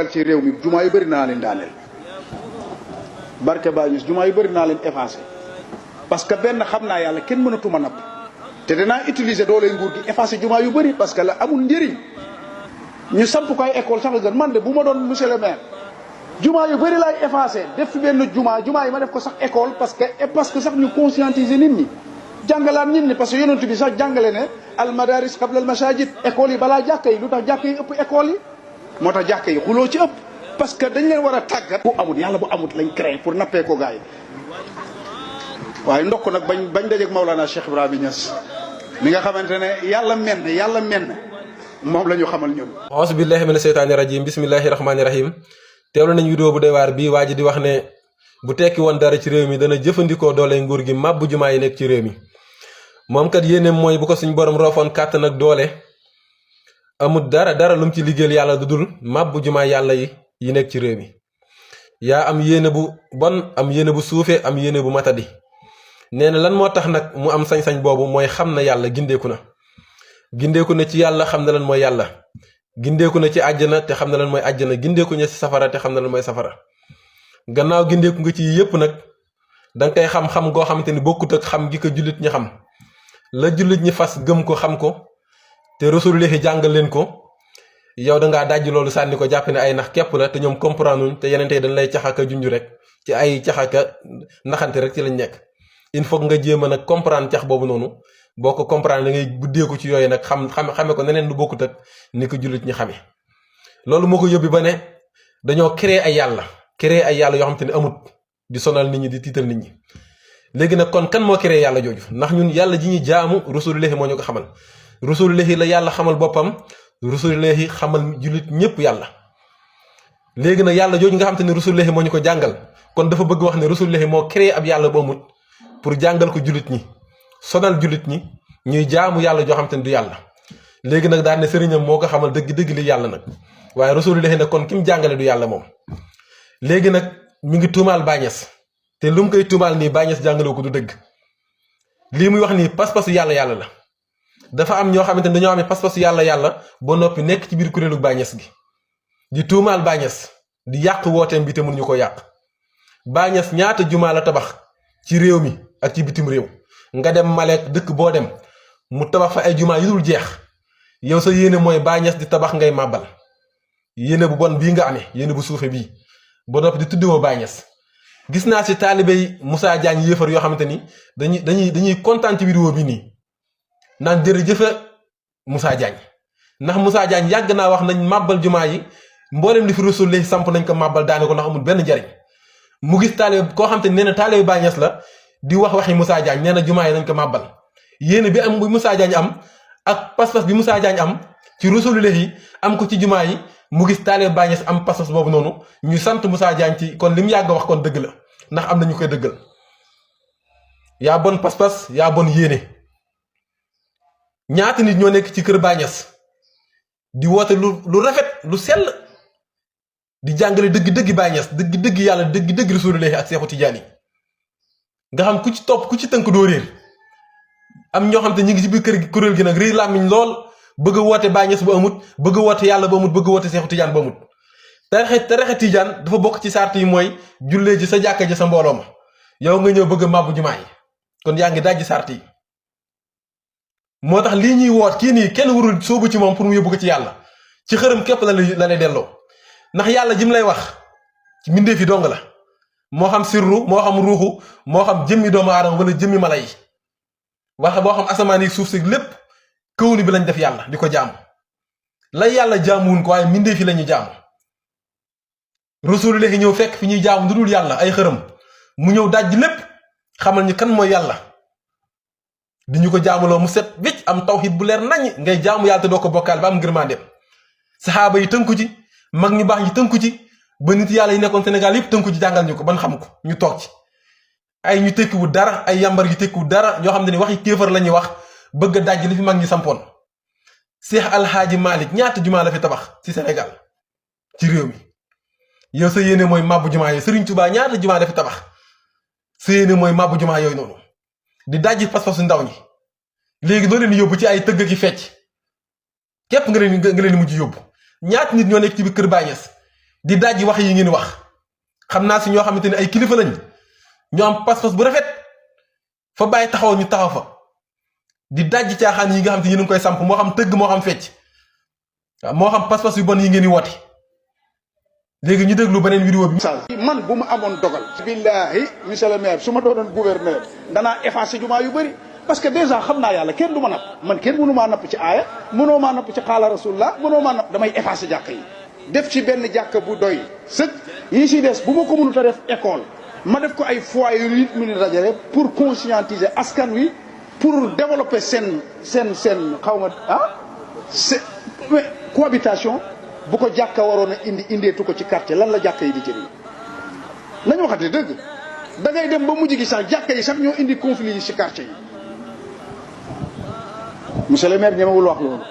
ci réew mi jumaa yu bëri naa leen daaneel barke Baay Ñas jumaa yu bëri naa leen effacé parce que benn xam naa yàlla kenn mënatuma napp te danaa utiliser doole nguur gi effacé jumaa yu bëri parce que la amul njëriñ ñu samp ko ay école sax gën man de bu ma doon monsieur le maire jumaa yu bëri laay effacé def fi benn jumaa yi ma def ko sax école parce que sax ñu conscientiser nit ñi jàngalaat nit ñi parce que yonent bi sax jàngale ne al madaris qabla al masajid école yi balaa jàkka yi lu tax jàkka yi ëpp école yi moo tax jàkka yi xuloo ci ëpp parce que dañ leen war a tàggat bu amut yàlla bu amut lañ créé pour nappee ko gars yi waaye ndokk nag bañ dajeeg Maulana Cheikh Ibrahima Niass mi nga xamante ne yàlla menn moom la ñu xamal ñun auzu billahi mina seytaani rajim bismillahi rahmaani rahim teewlu nañ vidéo bu doy waar bii waa ji di wax ne bu tekki woon dara ci réew mi dana jëfandikoo doole nguur gi màbbu jumaa yi nekk ci réew mi moom kat yéeneem mooy bu ko suñ borom roofoon kàttan ak doole amul dara lu mu ci liggéeyal yàlla du dul màbbu jumaa yàlla yi nekk ci réew mi yaa am yéene bu bon am yéene bu suufee am yéene bu matadi nee na lan moo tax nag mu am sañ-sañ boobu mooy xam na yàlla gindeeku na ci yàlla xam na lan mooy yàlla gindeeku na ci àjjana te xam na lan mooy àjjana gindeeku na ci safara te xam na lan mooy safara gannaaw gindeeku nga ci yépp nag danga koy xam-xam goo xamante ni bokkut ak xam gi ko jullit ñi xam la jullit ñi fas gëm ko xam ko te Rasulullahi jàngal leen ko yow dangaa dajj loolu sànni ko jàpp ne ay nax képp la te ñoom comprendre wuñ te yeneen tey dañ lay caxaka junj rek ci ay caxaka naxante rek ci lañ nekk il faut nga jéem a nag comprendre cax boobu noonu boo ko comprendre da ngay buddeeku ci yooyu nag xame ko neneen lu bokkut ak ni ko jullit ñi xame loolu moo ko yóbbi ba ne dañoo créer ay yàlla yoo xam te ne amut di sonal nit ñi di tiital nit ñi léegi nag kon kan moo créer yàlla jooju ndax ñun yàlla ji ñu jaamu Rasulullahi moo ñu ko xamal Rasulullahi la yàlla xamal boppam Rasulullahi xamal jullit ñëpp yàlla léegi nag yàlla jooju nga xam te ne Rasulullahi moo ñu ko jàngal kon dafa bëgg wax ne Rasulullahi moo créé ab yàlla bu amut pour jàngal ko jullit ñi sonal jullit ñi ñuy jaamu yàlla joo xam te ne du yàlla léegi nag daal ne sëriñam moo ko xamal dëgg li yàlla nag waaye Rasulullahi nag kon ki mu jàngale du yàlla moom léegi nag mi ngi tuumaal Baay Ñas te lu mu koy tuumaal nii Baay Ñas jàngaloo ko du dëgg lii muy wax nii pas-pasu yàlla la dafa am ñoo xamante ne dañoo amee pas-pasu yàlla ba noppi nekk ci biir kuréelu Baay Ñas gi di tuumaal Baay Ñas di yàq wooteem bi te mënuñu ko yàq Baay Ñas ñaata jumaa la tabax ci réew mi ak ci bitim réew nga dem Malek dëkk boo dem mu tabax fa ay jumaa yu dul jeex yow sa yéene mooy Baay Ñas di tabax ngay màbbal yéene bu bon bii nga amee yéene bu suufe bii ba noppi di tuddewoo Baay Ñas gis naa ci taalibey Moussa Diagne yéefar yoo xamante ni dañuy kontaan ci vidéo bi nii naan jërëjëfe Moussa Diagne ndax Moussa Diagne yàgg naa wax nañ màbbal jumaa yi mboolem li fi Rasulullahi samp nañ ko màbbal daane ko ndax amul benn njariñ mu gis taalibe koo xam te nee na taalibe Baay Ñas la di waxi Moussa Diagne nee na jumaa yi nañ ko màbbal yéene bi am bu Moussa Diagne am ak pas-pas bi Moussa Diagne am ci Rasulullahi am ko ci jumaa yi mu gis taalibe Baay Ñas am pas-pas boobu noonu ñu sant Moussa Diagne ci kon li mu yàgg wax kon dëgg la ndax am na ñu koy dëggal yaa bon pas-pas yaa bon yéene ñaata nit ñoo nekk ci kër Baay Ñas di woote lu rafet lu sell di jàngale dëgg Baay Ñas dëgg yàlla dëgg Rasulullahi ak Seexu Tijaan yi nga xam ku ci topp ku ci tënk doo réer am ñoo xam te ñu ngi ci biir kër gi kuréel gi nag réer làmmiñ lool bëgg a woote Baay Ñas bu amut bëgg a woote yàlla bu amut bëgg a woote Seexu Tijaan bu amut tarixa Tijaan dafa bokk ci sart yi mooy jullee ji sa jàkka ji sa mbooloo ma yow nga ñëw bëgg a màbbu jumaa yi kon yaa ngi dajji sart yi moo tax lii ñuy woot kii nii kenn warul soobu ci moom pour mu yóbbu ko ci yàlla ci xërëm képp la lay delloo ndax yàlla jim lay wax ci mbindeef yi dong la moo xam sirru moo xam ruuxu moo xam jëmmi doomu aadama wala jëmmi mala yi wax boo xam asamaan yi suuf si lépp kawni bi lañ def yàlla di ko jaamu lay yàlla jaamuwuñ ko waaye mbindeef yi la ñuy jaamu Rasulullahi ñëw fekk fi ñuy jaamu lu dul yàlla ay xërëm mu ñëw dajj lépp xamal ñu kan mooy yàlla di ñu ko jaamuloo mu set wécc am tawhid bu leer nañ ngay jaamu yàlla te doo ko bokkaal ba am ngërmandeem saxaaba yi tënku ci mag ñu baax ñi tënku ci ba nit yàlla yi nekkoon Sénégal yëpp tënku ci jàngal ñu ko ban xam ko ñu toog ci ay ñu tekkiwu dara ay yambar yu tekkiwu dara ñoo xam ne waxi kéefar la ñuy wax bëgg a dajj li fi mag ñi sampoon Seex Alxaaji Malik ñaata jumaa la fi tabax ci Sénégal ci réew mi yow sa yéene mooy màbbu jumaa yooyu Sëriñ Tuubaa ñaata jumaa la fi tabax sa yéene mooy màbbu jumaa yooyu noonu di dajji pas-pasu ndaw ñi léegi doo leen yóbbu ci ay tëgg ki fecc képp nga leen mujj yóbbu ñaata nit ñoo nekk ci biir kër Baay Ñas di dajji wax yi ngeen wax xam naa si ñoo xamante ne ay kilifa lañ ñoo am pas-pas bu rafet fa bàyyi taxaw ñu taxaw fa di dajji caaxaan yi nga xam te yéen a ngi koy samp moo xam tëgg moo xam fecc waaw moo xam pas-pas yu bon yi ngeen di woote léegi ñu déglu beneen vidéo bi. man bu ma amoon dogal. billahi monsieur le maire su ma doonoon gouverneur danaa effacer jumaa yu bëri parce que déjà xam naa yàlla kenn du ma napp man kenn mënu maa napp ci aaya mënoo maa napp ci xaala rasulullah mënoo maa napp damay effacer jàkk yi def ci benn jàkk bu doy sëg yi si des bu ma ko mënut a def école ma def ko ay foyer yu nit mu ni dajale pour conscientiser askan wi pour développer seen xaw ma cohabitation bu ko jàkka waroon a indeetu ko ci quartier lan la jàkka yi di jëriñ nañu waxante dëgg da ngay dem ba mujj gi sax jàkka yi sax ñoo indi conflit yi ci quartier yi monsieur le maire ñemewul wax loolu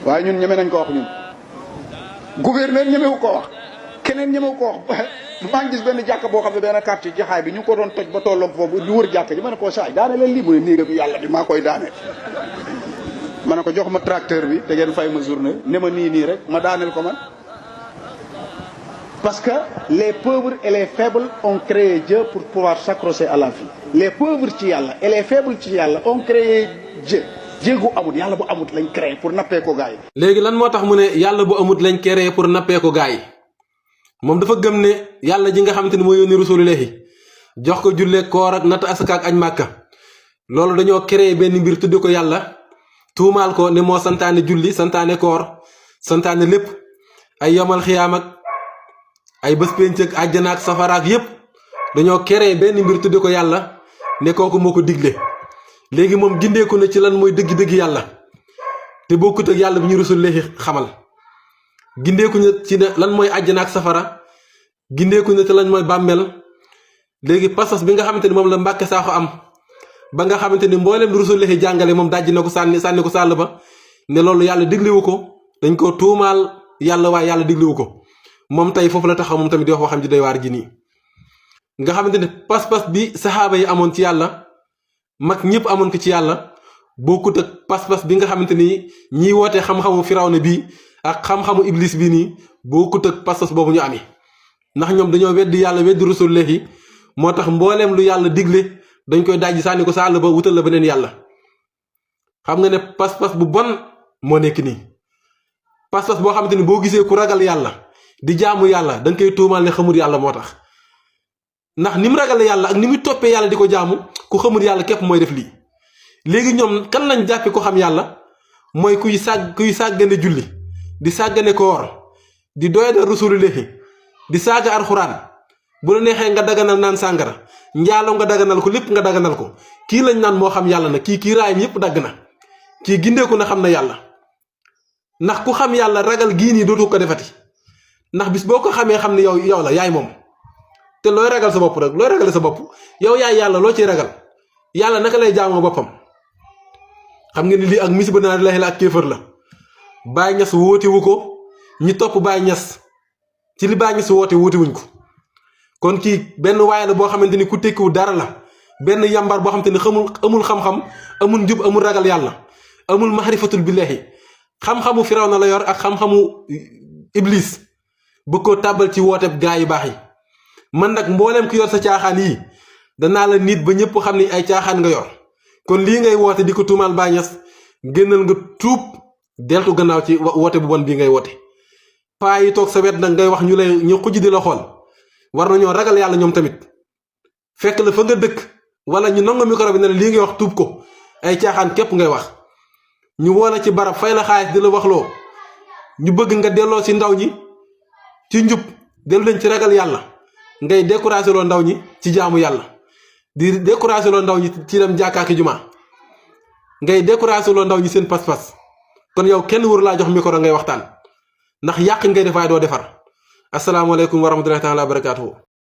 waaye ñun ñeme nañ ko wax ñun gouverneur ñemewu ko wax keneen ñemewu ko wax maa ngi gis benn jàkka boo xam ne benn quartier jaxaay bi ñu ko doon toj ba tolloog foofu di wër jàkka ji ma ne ko saay daane leen lii mu ne néega bi yàlla bi maa koy daane ma ne ko jox ma tracteur bi te ngeen fay ma journée ne ma nii rek ma daaneel ko man parce que les pauvres et les faibles ont créé Dieu pour pouvoir s'accrocher à la vie les pauvres ci yàlla et les faibles ci yàlla ont créé Dieu jéegu amut yàlla bu amut lañ créé pour nappee ko gaa yi. léegi lan moo tax mu ne yàlla bu amut lañ créé pour nappee ko gaa yi moom dafa gëm ne yàlla ji nga xamante ni moo yónni rasulillahi jox ko jullee koor ak natt asaka ak añ màkka loolu dañoo créé benn mbir tudde ko yàlla. tuumaal ko ne moo santaane julli santaane koor santaane lépp ay yomal xiyaam ak ay bés pénc ak àjjana ak safara ak yépp dañoo créé benn mbir tudde ko yàlla ne kooku moo ko digle léegi moom gindeeku na ci lan mooy dëgg-dëgg yàlla te bokkut ak yàlla bi ñu rusul léegi xamal gindeeku na ci ne lan mooy àjjana ak safara gindeeku na ci lan mooy bàmmeel léegi pas-pas bi nga xamante ni moom la Mbàkke Saaxo am ba nga xamante ni mboolem lu rusul léegi jàngale moom dajji na ko sànni ko sàll ba ne loolu yàlla digliwu ko dañ ko tuumaal yàlla waaye yàlla digliwu ko moom tey foofu la taxaw moom tamit di wax waxam ji doy waar ji nii nga xamante ne pas-pas bi saxaaba yi amoon ci yàlla mag ñëpp amoon ko ci yàlla bokkut ak pas-pas bi nga xamante ni ñiy woote xam-xamu firawna bii ak xam-xamu iblis bi nii bokkut ak pas-pas boobu ñu amee ndax ñoom dañoo weddi yàlla weddi rusul léegi moo tax mbooleem lu yàlla digle dañ koy dajji sànni ko sàll ba wutal la beneen yàlla xam nga ne pas-pas bu bon moo nekk nii pas-pas boo xamante ni boo gisee ku ragal yàlla di jaamu yàlla da nga koy tuumaal ne xamul yàlla moo tax ndax ni mu ragale yàlla ak ni mu toppee yàlla di ko jaamu ku xamul yàlla képp mooy def lii léegi ñoom kan lañ jàppe ko xam yàlla mooy kuy sàggane julli di sàggane koor di doyada rasulillahi di saaga alxuraan bu la neexee nga daganal naan sàngara njaaloo nga daganal ko lépp nga daganal ko kii lañ naan moo xam yàlla na kii raayam yépp dagg na kii gindeeku na xam na yàlla ndax ku xam yàlla ragal gii nii dootu ko defati ndax bis boo ko xamee xam ne yow la yaay moom te looy ragal sa bopp rek looy ragale sa bopp yow yaay yàlla loo ciy ragal yàlla naka lay jaamoo boppam xam nga ni lii ak misiba naa la ak kéefër la Baay Ñas woote wu ko ñi topp Baay Ñas ci li Baay Ñas woote wuñ ko kon kii benn waay la boo xamante ni ku tekkiwu dara la benn yambar boo xamante ni amul xam-xam amul njub amul ragal yàlla amul mahrifatul billahi xam-xamu firawna la yor ak xam-xamu iblis bëgg koo tàbbal ci wooteeb gaa yi baax yi man nag mbooleem ku yor sa caaxaan yii danaa la nit ba ñëpp xam ni ay caaxaan nga yor kon lii ngay woote di ko tuumaal Baay Ñas génnal nga tuub deltu gannaaw ci woote bu bon bii ngay woote paa yi toog sa wet nag ngay wax ñu xujj di la xool war nañoo ragal yàlla ñoom tamit fekk la fa nga dëkk wala ñu nangu micro bi ne lii ngay wax tuub ko ay caaxaan képp ngay wax ñu woola ci barab fay la xaalis di la waxloo ñu bëgg nga delloo ci ndaw ñi ci njub dellu leen ci ragal yàlla ngay découragé loo ndaw ñi ci jaamu yàlla di découragé loo ndaw ñi ci dem jàkkaaki juma ngay découragé loo ndaw ñi seen pas-pas kon yow kenn waru laa jox micro ngay waxtaan ndax yàq ngay def waaye doo defar asalaamaaleykum wa rahmatullahi taala wa barakaatuhu